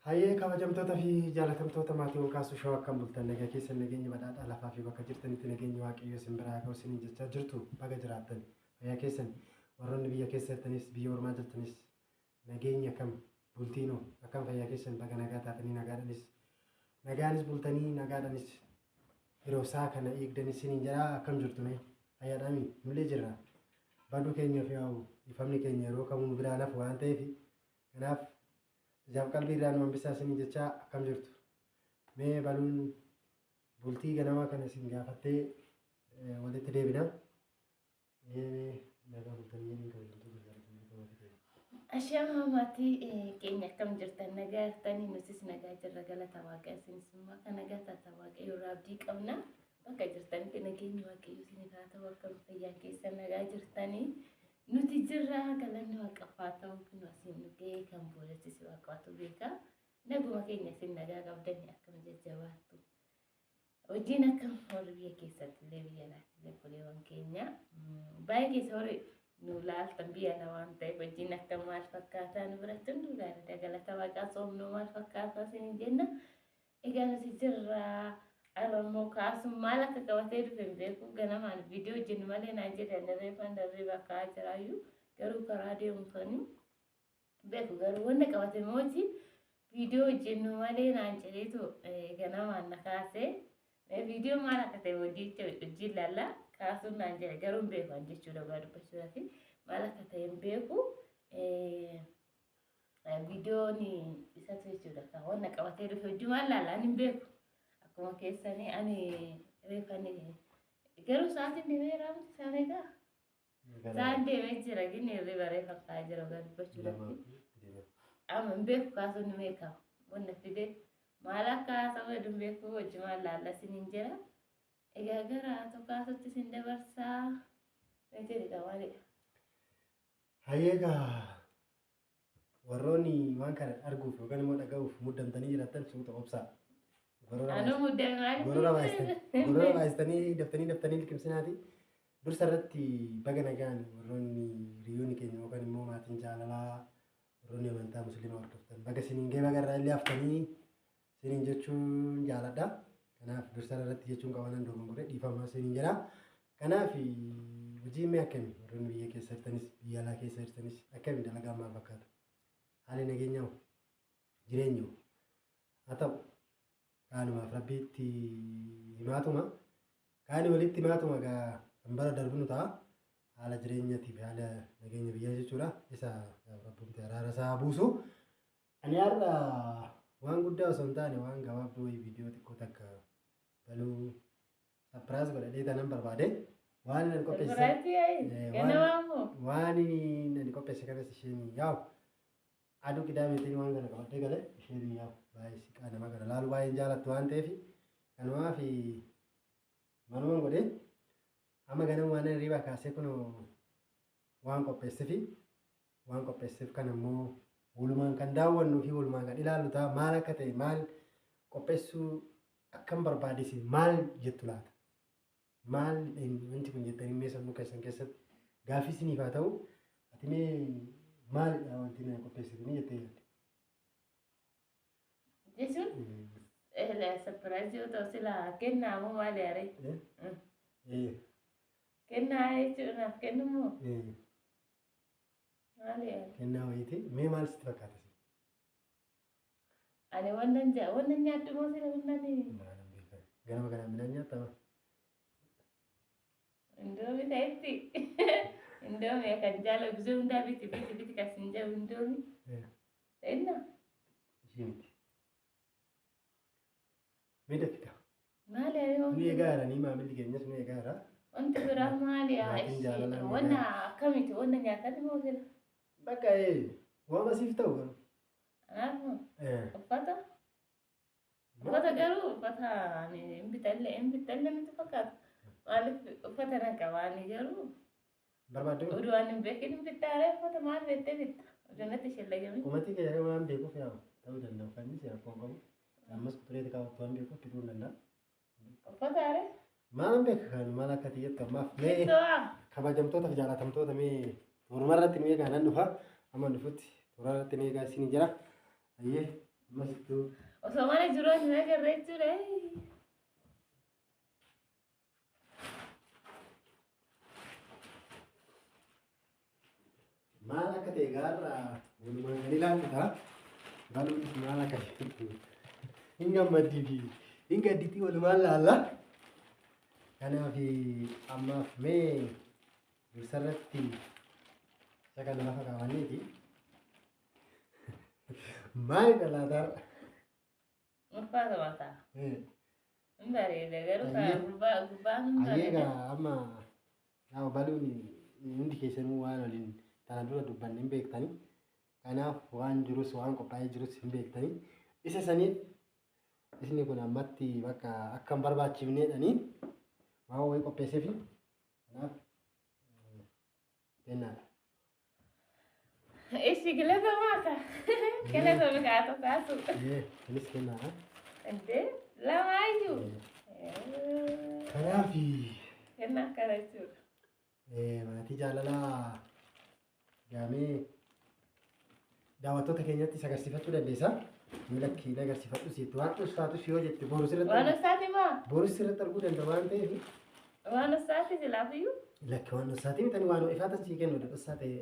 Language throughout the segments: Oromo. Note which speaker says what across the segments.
Speaker 1: Hayyee, kabajamtoota fi jaalatamtoota maatiiwwan Kaasuu Shawaa, akkam bultan? Nagaa keessan? Nageenya badhaadhaa lafaa fi bakka jirtanitti nageenyi Waaqayyoo isin biraa haa ga'u isiniin jechaa jirtu. Baga jiraattan, fayyaa keessan. Warroonni biyya keessa jirtanis, biyya ormaa jirtanis, nageenyi akkam, bultiinoo akkam, fayyaa keessan? Baga nagaa taatanii, nagaadhanis nagaanis bultanii, nagaadhanis yeroo isaa kana eegdanis isiniin jedha. Akkam jirtu mee, fayyaadhaami? Nullee jirra. Baduu keenyaaf yaa'u ifamni keenya yeroo kamuu nu biraa nafu waan ta'eef, kanaaf ijaaf qalbii irraa nu hambisaa isiniin jechaa, akkam jirtu mee? Baluun bultii ganamaa kana isin gaafattee walitti deebina. Mee nagaa bultanii jedhiin, kabajamtoota jaallatamtoota maatii keenya.
Speaker 2: Ashamaa maatii keenya, akkam jirtan? Nagaa jirtanii? Nutis nagaa jirra, galata Waaqa. Isinis immoo akka nagaa taatan Waaqayyo irraa abdii qabna. Bakka jirtanitti nageenyi Waaqayyo isiniif haa ta'u. Akkam fayyaa keessan, nagaa jirtanii? Nuti jirra, galanni Waaqaaf haa ta'u. Kun asiin nu ga'ee kan boodachise Waaqaatu beeka. Naguma keenya, isin nagaa qabdanii? Akkam jajjabaattu? Hojiin akkam? Warri biyya keessatti illee, biyya alaatti illee, obboleewwan keenya baay'ee keessa warri nu laaltan biyya ala waan ta'eef, hojiin akka maal fakkaataa? Nu biratti hunduu gaariidha, galata Waaqaa. Soomnuu maal fakkaataa isin jenna. Egaa nuti jirra. Har'a immoo Kaasuun maal akka qabatee dhufe hin beeku. Ganamaan viidiyoo hojjennu malee naan jedhan, reefan darriba ka'aa jiraayyuu, garuu karaa deemufanii beeku, garuu wanta qabate mooti viidiyoo hojjennu malee naan jedheetu ganamaan na kaasee. Viidiyoo maal akka ta'e hojii ilaalla. Kaasuun naan jedhe, garuu hin beeku an jechuudha. Dhugaa dubbachuudhaaf maal akka ta'e hin beeku. Viidiyoon isatu jechuudha kan wanta qabatee dhufe hojii maal laalla, ani hin beeku. Akkuma keessanii ani reefani, garuu sa'aatiin deemee raamti isaan egaa. Sa'aan deemee jira, gini hirriba reefa ka'aa jira, dhugaa dubbachuudhaaf. Amma hin beeku, Kaasuun ni beekama. Wanna fide maal akka haasa'u hedduu hin beeku, hojii maal laalla isiniin jira. Egaa gara Kaasutti isin dabarsaa. Meetii maalidha?
Speaker 1: Hayyee, egaa warroonni waan kana arguuf yookaan immoo dhaga'uuf muddamtanii jiraattan, suuta obsaa.
Speaker 2: Anuu muddame maaliif?
Speaker 1: Gorora baay'istanii daftanii daftanii liqimsinaati. Dursa irratti baga nagaan warroonni hiriyoonni keenya yookaan immoo maatiin jaalalaa, warroonni amantaa musliimaa hordoftan, baga isiniin ga'e, baga irraa illee haftanii isiniin jechuun jaaladha. Kanaaf dursa irratti jechuun qabanan dogongore, dhiifama isiniin jedha. Kanaaf hojiin mee akkami? Warroonni biyya keessa jirtanis, biyya alaa keessa jirtanis, akkami, dalagaan maal fakkaata? Haalli nageenyaa, jireenyi haa ta'u kaanumaaf Rabbiitti himaatuma, kaani walitti himaatuma, gaa kan bara darbinu ta'a. Haala jireenyaatiif haala nageenya biyyaa jechuudha. Isa Rabbumti araara isaa buusu. Ani har'a waan guddaa osoo hin taane, waan gabaabduu wayii, viidiyoo xiqqoo takka baluu surprise godhadhee tanan barbaade. Waan ani qopheesse waan ani qopheesse kanas isheen yaa'u aduu qidaameetiin waan kana qabadhee gale. Isheen yaa'u baay'ee siqaa nama kana laalu baay'een jaalattu waan ta'eef, kanumaaf manuman godhee. Amma ganama waan hirriibaa kaasee kun waan qopheessefi, waan qopheesseef kan ammoo walumaan kan daawwannuu fi walumaan kan ilaallu ta'a. Maal akka ta'e, maal qopheessuu akkam barbaadesi, maal jettu laata? Maal wanti kun jettanii mee sammuu keessan keessatti gaaffii isiniif haa ta'u. Ati mee maalidha wanti na qopheesse kuni jettee yaadde?
Speaker 2: Jechuun surprise yoo ta'u, silaa kennaa moo maali aree? Kennaa jechuun naaf kennumoo? Maali aree?
Speaker 1: Kennaa wayiiti. Mee maal sitti fakkaata?
Speaker 2: Ani wannan wannan nyaadhu moo sila wannan?
Speaker 1: Maalan beekan. Ganama kanaan midhaan nyaattama?
Speaker 2: Indomie ta'etti. Indomie kan jaalladhu, gisee hundaa biti biti biti kan sin jedhu indomie. Ta'inna?
Speaker 1: Ishii miti. Mee dafika.
Speaker 2: Maali aree
Speaker 1: Nu
Speaker 2: wanti?
Speaker 1: eegaa ni maamilli keenyas nu eegaa jira.
Speaker 2: Wanti biraa maali?
Speaker 1: Maatiin jaalalaa ni
Speaker 2: Wanna akkamiiti? Wanna nyaatan moo sila?
Speaker 1: Bakka waama siif ta'u garuu.
Speaker 2: Anaaf moo? Uffata? Uffata garuu uffata ani hin bitallee, hin bitallee miti fakkaata. Maaliif, uffata nan qaba ani garuu.
Speaker 1: Barbaadde moo?
Speaker 2: Oduu ani hin beekin hin bittaaree? Uffata maal beektee bitta? Oduu natti shallagami.
Speaker 1: Qumatii kee waan beekuuf yaa'u ta'uu danda'a. Uffanni si rakkoo hin qabu. Ammas kutureeti kaawwattu waan beekuuf bituu hin danda'a.
Speaker 2: Uffata aree?
Speaker 1: Maalan beeka kan maal akka ta'etti ammaaf mee
Speaker 2: Shittoo.
Speaker 1: Kabajamtoota fi jaalatamtoota, mee tooruma irratti nu eegaa, nan dhufa. Amma dhufutti toora irratti nu eegaa isin jira. Ayyee. Ammasittuu
Speaker 2: Osoo mana jiru hin agarre jechuudha.
Speaker 1: Maal akka ta'e gaarra walumaan kan ilaallu ta'a. Baluunis maal akka ta'e hin gammaddii fi hin gaddiitii walumaan laalla. Kanaaf ammaaf mee dursarratti isa kana lafa kaawwanneeti. Maalidha laata?
Speaker 2: Ulfaata mataa. Hin bareeda garuu gubbaa gubbaan hin
Speaker 1: Ayyee
Speaker 2: bareeda.
Speaker 1: egaa amma yaa baluun hundi keessanuu waan waliin tana dura dubbanne hin beektanii. Kanaaf waan jirus waan qophaa'ee jirus hin beektanii. Isa saniif isni kun ammatti bakka akka hin barbaachifneedhanii waan wayii qopheesseefi kanaaf kennaadha.
Speaker 2: Ishi galatamaa ka. Galatama kaatu kaasu.
Speaker 1: Kunis kennaadha.
Speaker 2: Indee lamaayyuu.
Speaker 1: Kanaaf
Speaker 2: Kennaa akkana jechuudha.
Speaker 1: Maatii jaalalaa gaamee daawwattoota keenyatti agarsiifachuu dandeessa. Ni lakkii na agarsiifadhu sitti waan dhustaatus yoo jette boru
Speaker 2: Waan
Speaker 1: sirratti
Speaker 2: uffataati moo?
Speaker 1: boru sirratti arguu danda'a waan ta'eef
Speaker 2: Waan uffataati silaafiyyuu?
Speaker 1: Lakki waan dhustaatii miti waan ifaatan sii kennu dhustaa ta'e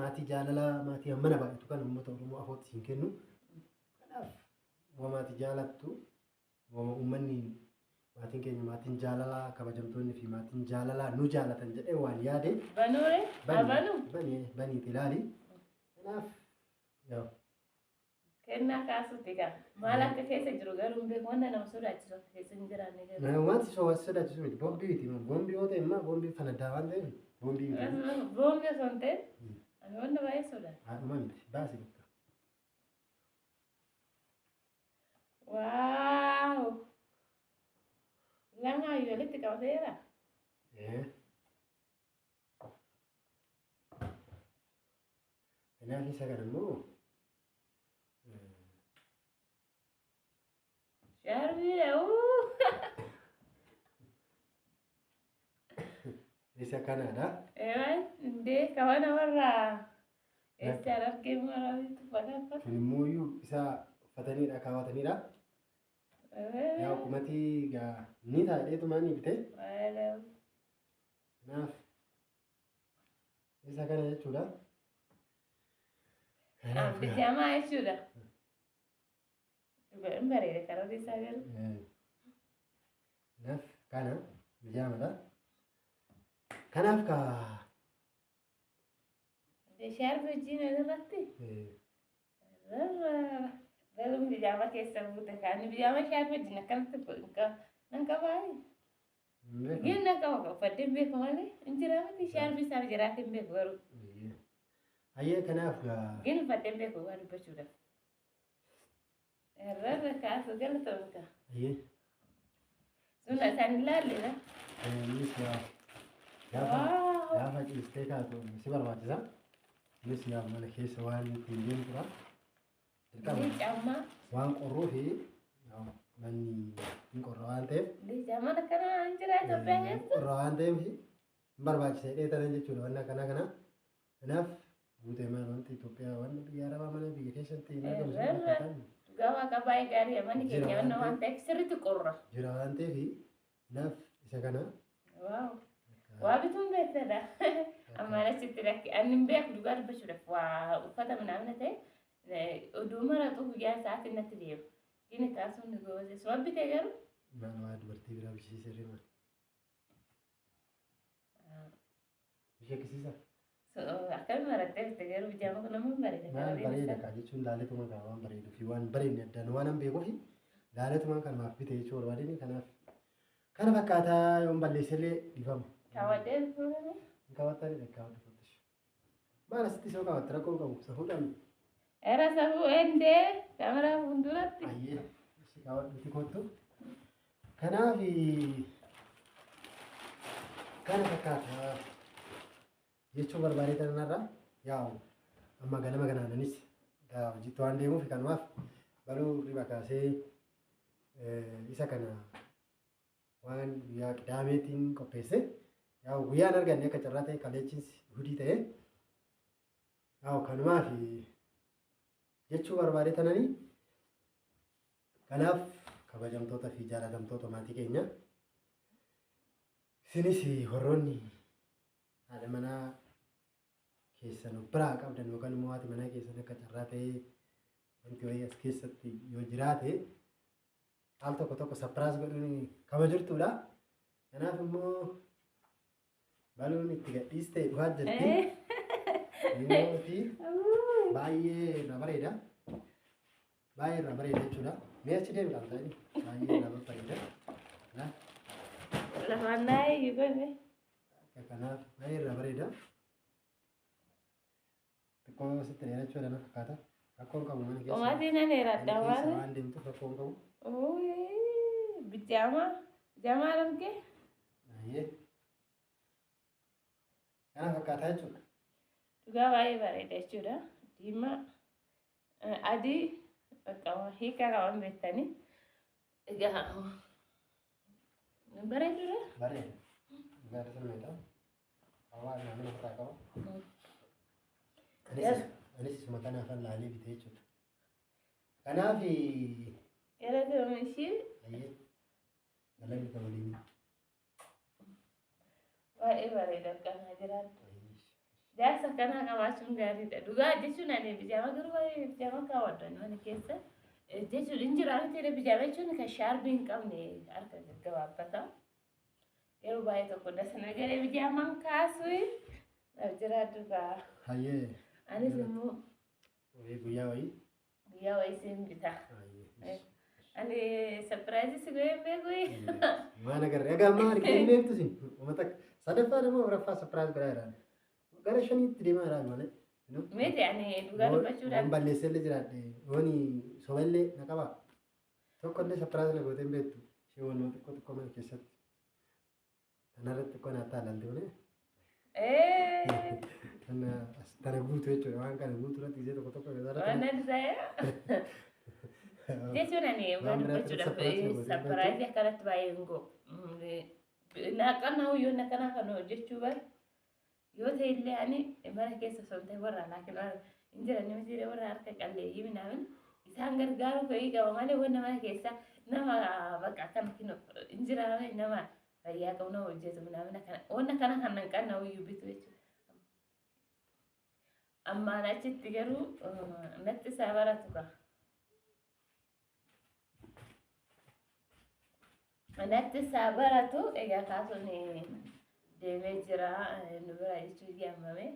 Speaker 1: maatii jaalalaa maatii hammana baay'atu kan uummata Oromoo afootti siin kennu. Kanaaf waa maatii jaalattu waa uummanni maatiin keenya maatiin jaalalaa kabajamtoonni fi maatiin jaalalaa nu jaalatan jedhee waan yaade
Speaker 2: Banuure? Abanu?
Speaker 1: bani baniiti ilaali. Kanaaf yaa
Speaker 2: Kennaa kaasuuti kaa. Maal akka keessa jiru garuu hin beeku. Wanta nama sodaachisu akka keessa hin jiraanne garuu.
Speaker 1: Wanti sodaachisu miti boombii miti boombii yoo ta'e immoo boombii fanaddaa waan ta'eef boombii miti.
Speaker 2: Boombii osoo hin ta'in ani wanta baay'ee sodaadha.
Speaker 1: Haadhuma miti baasi bakka.
Speaker 2: Waaw! Lamaayyuu walitti qabateera.
Speaker 1: Kanaaf isa kana immoo
Speaker 2: Shaarbiidha. Uu!
Speaker 1: Isa kanaadha.
Speaker 2: Eewan indee kaba namarraa eessaan argee marabitu uffata uffata.
Speaker 1: Kun immoo iyyuu isa uffataniidha kaawwataniidha. Yaa qumatii gaa ni taa'eetumaa ni bite. Kanaaf isa kana jechuudha. Kanaaf gaa
Speaker 2: Bijamaa jechuudha. Hin bareeda karoorri isaa garuu.
Speaker 1: Kanaaf kana bijaamadha. Kanaaf kaa
Speaker 2: Shaarbii wajjin walirratti. Galuun bijaama keessa buute kaani bijaama shaarbii wajjin akkanatti nan qabaa. Gin nan qaba uffadhee hin beeku malee hin jiraa miti shaarbii isaaf jiraatee hin beeku garuu.
Speaker 1: Ayyee kanaaf gaa
Speaker 2: Gin uffadhee hin beeku waan dubbachuudhaaf. Irra kaasu galatoomka.
Speaker 1: Ayyee
Speaker 2: Sun isaan ilaalleedha.
Speaker 1: Innis gaa gaafa gaafa ciistee kaatu si barbaachisa. Innis yaa mana keessa waan ittiin deemtudha. Dirqama
Speaker 2: Caammaa.
Speaker 1: waan qorruu fi manni hin qorra waan ta'eef
Speaker 2: Caammaan akkanaa hin jira Itoophiyaa keessa.
Speaker 1: Qorra waan ta'eef hin barbaachisa jedhee tanan jechuudha wanni akkanaa kana. Kanaaf guutee maal wanti Itoophiyaa wanni biyya Arabaa mana biyya keessatti hin argamu sun fakkaatan
Speaker 2: Dhugaa waaqa baay'ee gaarii manni
Speaker 1: jira
Speaker 2: keenya
Speaker 1: waan
Speaker 2: wanna waan
Speaker 1: ta'eef
Speaker 2: ta'eef sirriitti qorra.
Speaker 1: Jira waan ta'eef kanaaf isa kana
Speaker 2: Waaw. Waa bituun beektadha. Ammaan achitti lakki ani hin beeku dhugaa dubbachuudhaaf waa uffata minaamina ta'e oduu maratu guyyaa sa'aatiin natti deema. Gini kaasuun ni goose. Suma bitee garuu.
Speaker 1: Maal waa dubartii biraa bishisiisee maal? Bishakkisiisa.
Speaker 2: Akkami marattee bitte garuu bijaama kun amma bareeda.
Speaker 1: Maal bareeda kaa jechuun laaletuma kaa waan bareeduu fi waan bareedne addaan waan hin beekuuf laaletuma kanumaaf bite jechuu barbaadeen kanaaf kana fakkaataa yoon balleessellee dhiifama.
Speaker 2: Kaawwadhee fuudhame.
Speaker 1: Hin kaawwattanii kaawwadhu fattish. Maal asitti soo kaawwatte rakkoo qabu safuudhaan.
Speaker 2: Era safuu endee kaameraa fuulduratti.
Speaker 1: Ayyee si kaawwadhuuti kottu. Kanaaf kana fakkaata jechuu barbaadee tanarra yaa'u amma ganama kanaanis hojiitti waan deemuuf kanumaaf baluu riba kaasee isa kana waan guyyaa qidaameetiin qopheesse yaa'u guyyaan arganne akka carraa ta'e kaleechis hudii ta'e yaa'u kanumaaf Jechuu barbaade tananii. Kanaaf kabajamtoota fi jaalatamtoota maatii keenya. Isinis warroonni haadha manaa keessan of biraa qabdan yookaan immoo haati manaa keessan akka carraa ta'ee wanti wayii as keessatti yoo jiraate al tokko tokko surprise godhuun kama jirtudha. Kanaaf immoo baluun itti gadhiistee dhufaa jirti. Inni baay'ee irraa bareeda. Baay'ee irraa bareeda jechuudha. Mee achi deemi laata inni? Baay'ee irraa babbareeda.
Speaker 2: Lafaan naayee godhe.
Speaker 1: Akka kanaaf baay'ee irraa bareeda. Xiqqoo sitti dheerachuu dha na fakkaata. Rakkoon qabu mana keessa.
Speaker 2: Qomaatii nan dheeradha
Speaker 1: Mana keessa
Speaker 2: maal?
Speaker 1: waan deemtuuf rakkoon qabu.
Speaker 2: Bijaamaa bijaamaa argee.
Speaker 1: Baay'ee. Kana fakkaataa jechuudha.
Speaker 2: Dhugaa baay'ee bareeda jechuudha. Diimaa, adii bakka hiikaa qaban beektanii. Egaa bareedudha.
Speaker 1: Bareeda. Dhugaa sirriidha. Hawaa namni ofirraa qaba. Anis isuma kanaafan laalee bitee jechuudha. Kanaaf
Speaker 2: Galatooma ishee.
Speaker 1: Baay'ee galanni kan waliin.
Speaker 2: Baay'ee bareeda akkanaa jiraattu. Jaarsa akkanaa qabaachuun gaariidha. Dhugaa jechuun ani bijaamaa garuu baay'ee bijaamaa kaawwadhu ani mana keessa. Jechuun hin jira miti bijaamaa jechuun kan shaarbii hin qabne harka gaggabaabbata. Yeroo baay'ee tokko dasana jedhee bijaamaan kaasu naaf jiraadhu gaa.
Speaker 1: Hayyee.
Speaker 2: Anis immoo
Speaker 1: Guyyaa wayii.
Speaker 2: Guyyaa wayii siin bita. Ani surprise si godhee hin beeku.
Speaker 1: Waan agarre egaa ammaa argitee hin beektu sin. Uummata sadaffaa immoo afuraffaa surprise biraa jiraan. Gara shaniitti deemaa jiraan malee.
Speaker 2: Miti ani dhugaa dubbachuudhaan.
Speaker 1: Waan balleessellee jiraadhe waan soballee na qaba. Tokko illee surprise na gootee hin beektu. Ishee waan xiqqoo xiqqoo mana keessatti. Kanarratti xiqqoo naa taalalti malee. Tana guutuu jechuudha. Waan kana guutuu irratti gisee tokko tokko
Speaker 2: Waan nan ta'e. Jechuun ani dhugaa dubbachuudhaaf surprise akkanatti baay'ee hin go'u. Naaqannaa yoo akkanaa kan hojjechuu bar yoo ta'e illee ani mana keessa osoo hin ta'in warra laakiin hin jiran miti warra harka qalleeyyii minaamin isaan gargaaruu fedhii qaba malee wanna mana keessa nama bakka akkana hin jiraame nama fayyaa qabu nama hojjetu minaamin akkana wanna kana kan nan qanna iyyuu bitu jechuudha. Ammaan achitti garuu natti isaa baratu kaa. Natti isaa baratu egaa kaasuun deemee jira nu bira jechuun yaamame.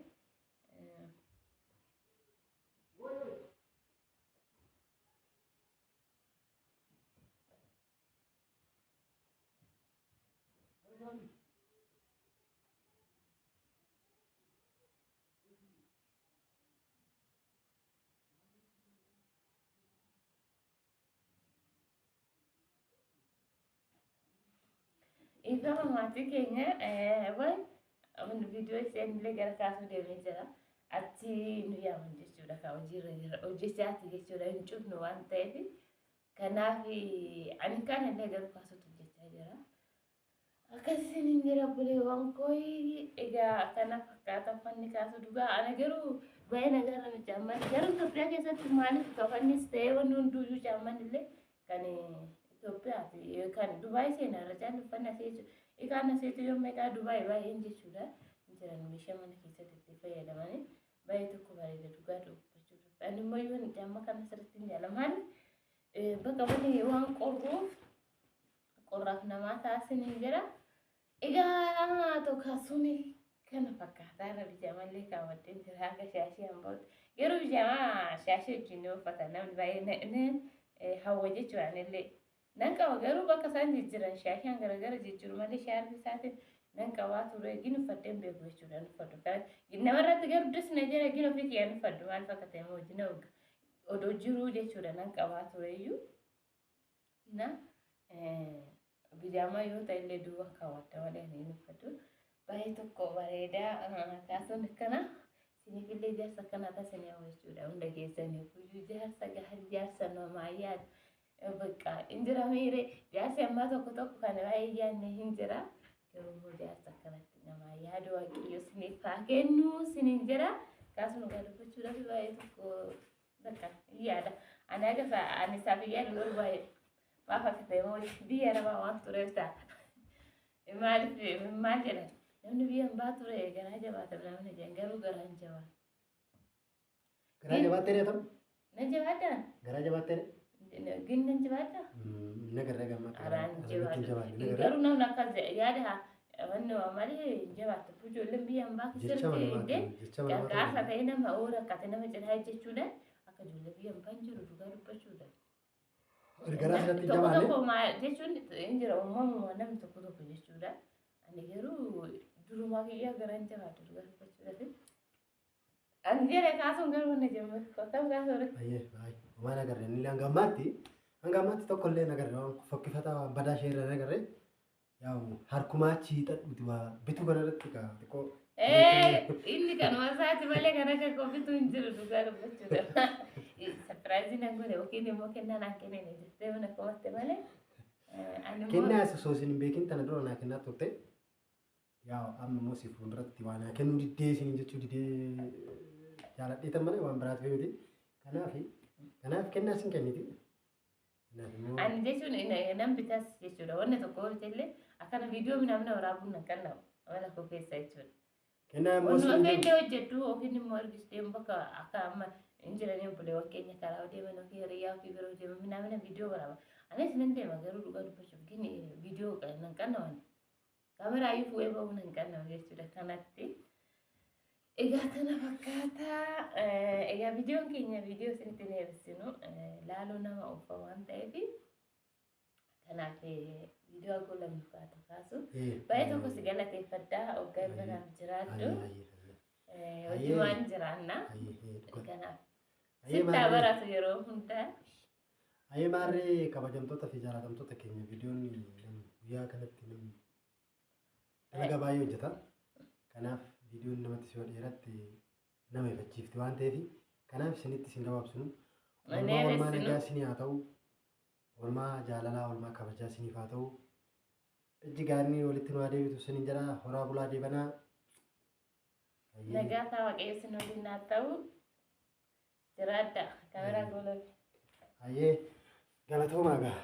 Speaker 2: Ifama maatii keenya waan viidiyoo isheen illee gara kaasuu deemee jira. Achi nu yaaman jechuudha kan hojiirra jira hojjechaati jechuudha hin cufnu waan ta'eef. Kanaaf ani kaan illee garuu kaasuutu hojjechaa jira. Akkasiin hin jira buleewwan koo egaa kana fakkaata uffanni kaasuu dhugaa ana garuu baay'ee nagarra miti amman garuu Itoophiyaa keessatti maaliif kafannis ta'ee wanni hunduyyuu caamman illee kan Itoophiyaati kan Dubaay seenaa irra caallu uffanni asii jechuudha. Ikaan asiitu yoo meeqaa Dubaay baay'een jechuudha. Jiran meeshaa mana keessatti itti fayyadamanii baay'ee tokko bareeda dhugaa dubbachuudha. Ani immoo yoo caamma kana sirriitti hin jaalladha. Maaliif bakka manni waan qorruuf qorraaf namaa taasisan hin jira. Egaa tokko kana fakkaataa irra bijaamallee kaawwadheen jira akka shaashii hamba'utti. Garuu bijaamaa shaashii wajjin ni uffata namni baay'ee hawwa jechuudha anillee. Nan qaba garuu bakka isaan jijjiiran shaashaan garagara jijjiiru malee shaarbii isaatiin nan qabaa ture gin uffadheen beeku jechuudha uffadhu. Namarratti garuu dus na jira gin ofii kiyyaan uffadhu maal fakkaata immoo hojii na odoo jiruu jechuudha nan qabaa tureyyuu. Na bijaamaa yoo ta'e illee duuba kaawwadha malee ani hin uffadhu. Baay'ee tokko bareedaa kaasuun akkana isiniif illee jaarsa akkanaa taasisanii hawwa jechuudha hunda keessanii guyyuu jaarsa gaarii jaarsa namaa yaadu. Bakka hin jira miire jaarsi ammaa tokko tokko kan baay'ee yaadne hin jira. Garuu immoo jaarsa akkanatti namaa yaadu waaqayyo isiniif haa kennu isiniin jira. Kaasuma dhugaa dubbachuudhaaf baay'ee tokko bakka Yaada. Ani akka ani isaaf yaadu lol baay'ee. Maaf akka ta'e moo biyya namaa waan tureef ta'a. Maaliif maal jedhan namni biyya hambaa ture garaa jabaata namni jedhan garuu garaa hin jabaatu.
Speaker 1: Garaa jabaattee reetam?
Speaker 2: Nan jabaadhaa?
Speaker 1: Garaa jabaattee?
Speaker 2: Gin nan jabaadhaa?
Speaker 1: Nagarree gammaatti.
Speaker 2: Araan jabaatu. Garuu namni akkas yaada haa wanni waa malee hin jabaattu. Ijoolleen biyya hambaa keessatti illee gargaarsa ta'e nama oo rakkate nama cinaa jechuudhaan akka ijoollee biyya hambaa hin jiru dhugaa dubbachuudhaan.
Speaker 1: Garaa asirratti
Speaker 2: Tokko
Speaker 1: jabaanne.
Speaker 2: tokko maal jechuun hin jira uumamuma namni tokko tokko jechuudha. Ani garuu durumaa kiyyaa garaa hin jabaatu dhugaa dubbachuudhaaf. Ani jedhe kaasuun garuu na jemma akkam kaasuun.
Speaker 1: Baay'ee baay'ee. Homaa nagarre inni hanga ammaatti tokko illee nagarre waan fokkifataa waan badaa ishee irra nagarre. Yaa'u harkumaa achi hiixadhuuti waa bituu kanarratti kaa xiqqoo.
Speaker 2: Inni kanuma isaati malee kan akka koofitu hin jiru dhugaa dubbachuudha. Surprise nan godhe yookiin immoo kennaa naan kennine jettee mana komatte malee. Ani immoo
Speaker 1: Kennaa osoo isin hin beekin tana dura naa kennaa turte. Yaa'u amma immoo si fuulduratti waa naa kennuu diddee isin jechuu didee jaaladheetan malee waan biraatu miti. Kanaaf kennaa isin kenniti. Kanaaf immoo
Speaker 2: Ani jechuun nan bitas jechuudha. Wanni tokko bitellee akkana viidiyoo namni waraabuun nan qannamu mana koo keessa jechuudha.
Speaker 1: Kennaa immoo
Speaker 2: Wanuma
Speaker 1: isin
Speaker 2: feetee hojjettu yookiin immoo ergistee bakka akka amma hin jiranii obboleewwan keenya karaa deeman yookiin hiriyaa ofii biroo deeman namni viidiyoo waraaba. Anis nan deema garuu dhugaa dubbachuuf gin viidiyoo nan qannaman. Kaameraa iyyuu fuudhee bahuu nan qannamu jechuudha kanatti. Egaa kana fakkaataa egaa viidiyoon keenya viidiyoo isinitti hin eebbisinu laaluu nama uffaa waan ta'eef kanaaf viidiyoo akkoo lamni kaatu kaasu. Baay'ee tokko si galateeffadhaa hoggaa banaaf jiraadhu. Hojiiwwan jiraanna. Kanaaf sittaa baratu yeroo hundaa.
Speaker 1: Ayyee maarree kabajamtoota fi jaalatamtoota keenya viidiyoon guyyaa kanatti namni dalagaa baay'ee hojjeta. Kanaaf viidiyoon namatti si dheeratti nama ifachiifti waan ta'eef kanaaf isinitti isin gabaabsinu. Oolmaa oolmaa nagaa isinii haa ta'u. Oolmaa jaalalaa oolmaa kabajaa isiniif haa ta'u. Ijji gaariin walitti nu haa deebitu isiniin jedha horaa bulaa deebanaa.
Speaker 2: Nagaa ta'a waaqayyo isin waliin haa ta'u. Jiraadha. Kaameraa goolabde.
Speaker 1: Ayyee galatoomaa gaa.